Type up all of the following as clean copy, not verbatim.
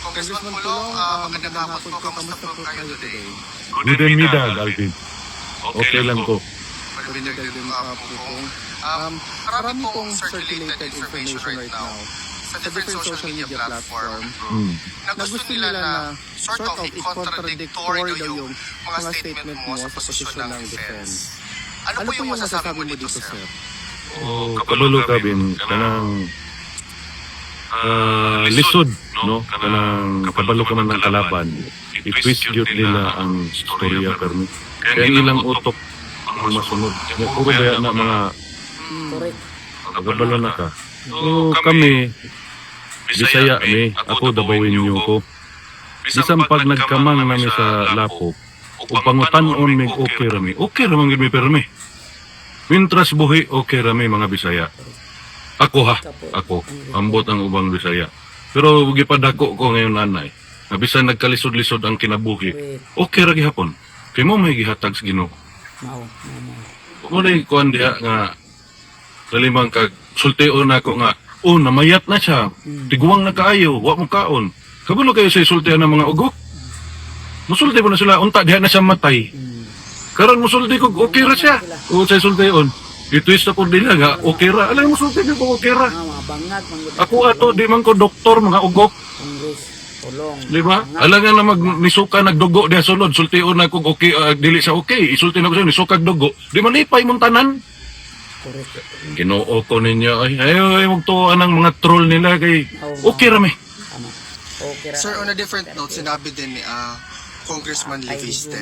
Congressman Pulong, magandang hapon po. Kamusta po kayo today? Goedemiddag, Alvin. Okay lang ko. Goedemiddag din po po. Marami pong circulated information right now sa different social media platform na gusto nila na sort of i-contradictory daw yung mga statement mo sa posisyon ng defense. Ano po yung masasabi mo dito, sir? Oh, kabalo ka bin kanang lisod, no, kanang kabalo ka man ng kalaban, i-twist gyud nila ang storya permi kaya ang ilang utok ang masunod. Ya, puro baya na mga kabalo na ka. So kami, Bisaya mi, ako Dabawenyo ko. Bisan pag nagkamang nami sa lapok o pangutan-on mig, okay ra mi, okay ra man gyud mi permi. Mintras buhi, okay ra mi mga Bisaya. Ako ha, ako. Ambot ang ubang Bisaya. Pero gipadako ko ngayon, anay. Na bisan nagkalisod-lisod ang kinabuhi, okay ra gihapon. Kay mo may gihatag sa Ginoo. Mao, mao, mao. Mo na kuan diha nga kalimang kag sultion nako nga, oh, namayat na siya. Tiguang na kaayo, wa mo kaon. Kabalo kayo sa isultihan ng mga ugok. Musulti mo na sila, unta diha na siya matay. Karon musulti ko, okay ra siya. O sa isultion. I-twist ako nila nga, okay ra. Alay, musulti ko, okay ra. Mga bangag man gyud. Ako ato, di man ko doktor, mga ugok. Congress Pulong. Di ba? Alangan na mag nisuka nagdugo diha sulod, sultion na kog okay, dili sa okay. Isulti na ko sa'yo, nisukag dugo. Di malipay mong tanan. Correct. Ginoo ko ninyo. Ay, ay, ay, magtuo ang mga troll nila kay okay ra mi. Tama. Okay ra. Sir, on a different note, sinabi din ni Congressman Leviste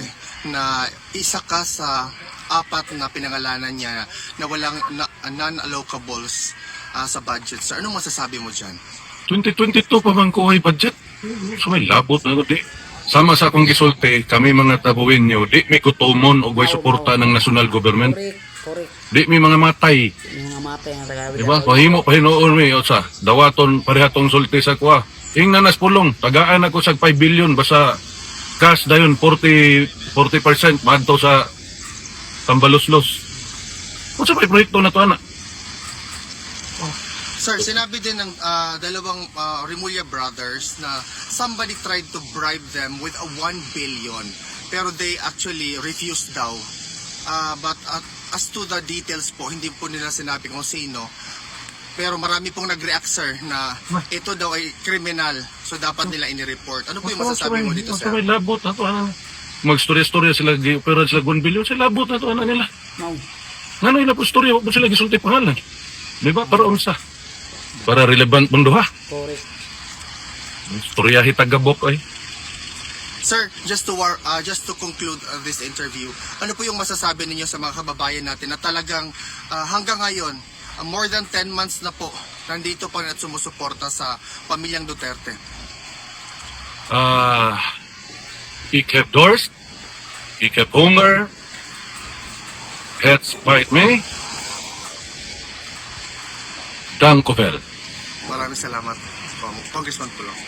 na isa ka sa apat na pinangalanan niya na walang non-allocables sa budget. Sir, anong masasabi mo dyan? 2022 pa man ko ay budget. So may labot na ko di. Sama sa akong gisulti, kami mga Dabawenyo, di mi kutumon og way suporta ng national government. Correct, correct. Di mi mga matay. Yung mga matay nga tagawid. Di ba? Mahimo pahinuon mi sa dawaton parehatong sulti sa kuha. Ingna nas Pulong, tagaan ako sa 5 billion basta cash dayon 40 40% maadto sa Tambaloslos. Unsa may proyekto na to ana? Sir, sinabi din ng dalawang Remulla brothers na somebody tried to bribe them with a 1 billion pero they actually refused daw. But as to the details po, hindi po nila sinabi kung sino. Pero marami pong nag-react, sir, na ito daw ay criminal. So dapat nila ini-report. Ano po yung masasabi mo dito, Unsa sir? may labot na to ana? Magstorya-storya sila, gi-opera sila 1 billion, sila labot na to ana nila. Mao. Ngano ila po storya, wa po sila gisulti pangalan. Di ba? Para unsa? Para relevant mong duha. Correct. Storya hitagabok ay. Sir, just to conclude this interview, ano po yung masasabi ninyo sa mga kababayan natin na talagang hanggang ngayon, more than 10 months na po, nandito pa rin at sumusuporta sa pamilyang Duterte? Ik heb dorst. Ik heb honger. Het spijt me. Dank u wel. Maraming salamat, Congressman Pulong.